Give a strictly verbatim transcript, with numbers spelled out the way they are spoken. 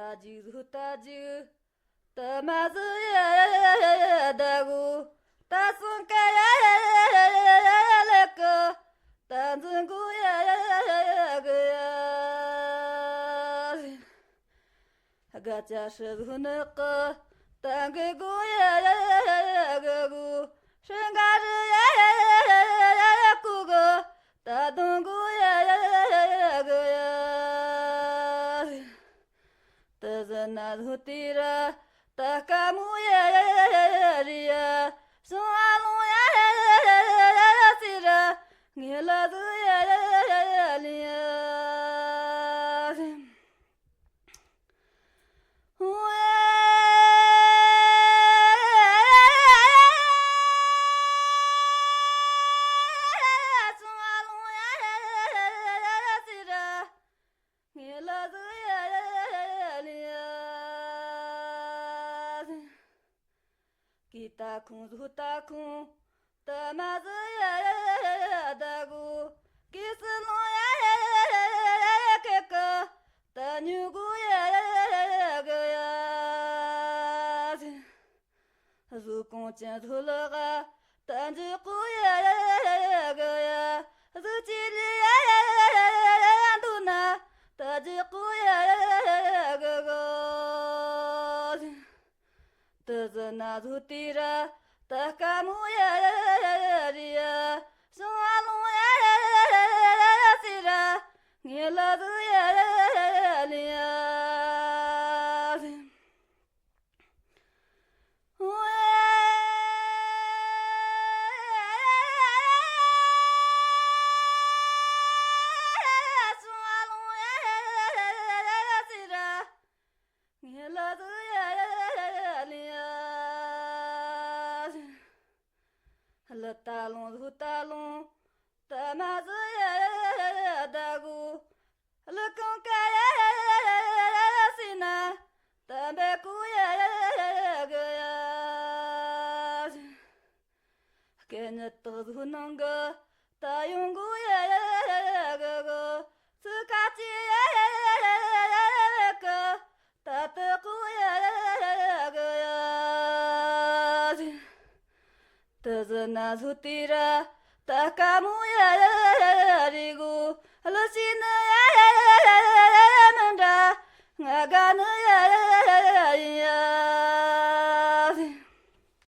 ད་ཅིག་ཟིག་ད་ཅིག་ད་མ་ཟིག་ཡ་ད་གོ། ད་སང་ཀ་ཡ་ལེ་ཀ་ད་འཛིན་གོ་ཡ་གི་ཡ། དགའ་ཅ་ཧྲི་ཟིག་ནི་ཀ་ད་གི་གོ་ཡ་གི་གོ། ཧྲི་འགའ་རི་ཡ་ཀུ་གི་ད་དུང་གོ་ཡ་གི་ཡ། ད་ཟི་ན་ཟུ་ཏི་ར་ད་ཀ་མུ་ཡ་རི་ཡ། སུང་ཨ་ལུང་ཡ་སི་ར་ངེ་ལ་ཟི་ཡ་ལི་ཡ། ཧུ་ཨེ། སུང་ཨ་ལུང་ཡ་སི་ར་ངེ་ལ་ཟི་ཡ་ལི་ཡ། ཀི་ཏ་ཁུང་ཟུ་ཏ་ཁུང་ད་མ་ཟི་ཡ་ད་གོ། ཀི་སི་ལོང་ཡ་ཀེ་ཀ་ད་ཉུ་གོ་ཡ་གི་ཡ། ཟུ་ཀོང་ཅན་ཟུ་ལ་ག་ད་འཇི་གོ་ཡ་གི་ཡ། ཟུ་ཅི་ལི་ཡ་འདུ་ན་ད་འཇི་གོ་ཡ་གི་གོ། ད་ཟི་ན་ཟུ་ཏི་ར་ད་ཀ་མུ་ཡ་རི་ཡ། སུང་ཨ་ལུང་ཡ་སི་ར་ངེ་ལ་ཟི་ཡ་ལི་ཡ། ཧུ་ཨེ། སུང་ཨ་ལུང་ཡ་སི་ར་ངེ་ལ་ཟི་ཡ་ལི་ཡ། ལི་ཏ་ལུང་ལུ་ཏ་ལུང་ད་མ་ཟི་ཡ་ད་གོ། ལི་ཀང་ཀ་ཡ་སི་ན་ད་འབེ་གོ་ཡ་གི་ཡ། སྐད་ནི་དག་ཟུ་ནང་གི་ད་ཡོང་གོ་ཡ་གི་གོ། ཚུ་ཀ་ཅི་ཡ་གི་ད་ཏི་གོ་ཡ་གི་ཡ། ད་ཟི་ན་ཟུ་ཏི་ར་ད་ཀ་མུ་ཡ་རི་གོ། ལི་ཤི་ནི་ཡ་མི་འདྲ་ང་དགའ་ནི་ཡ་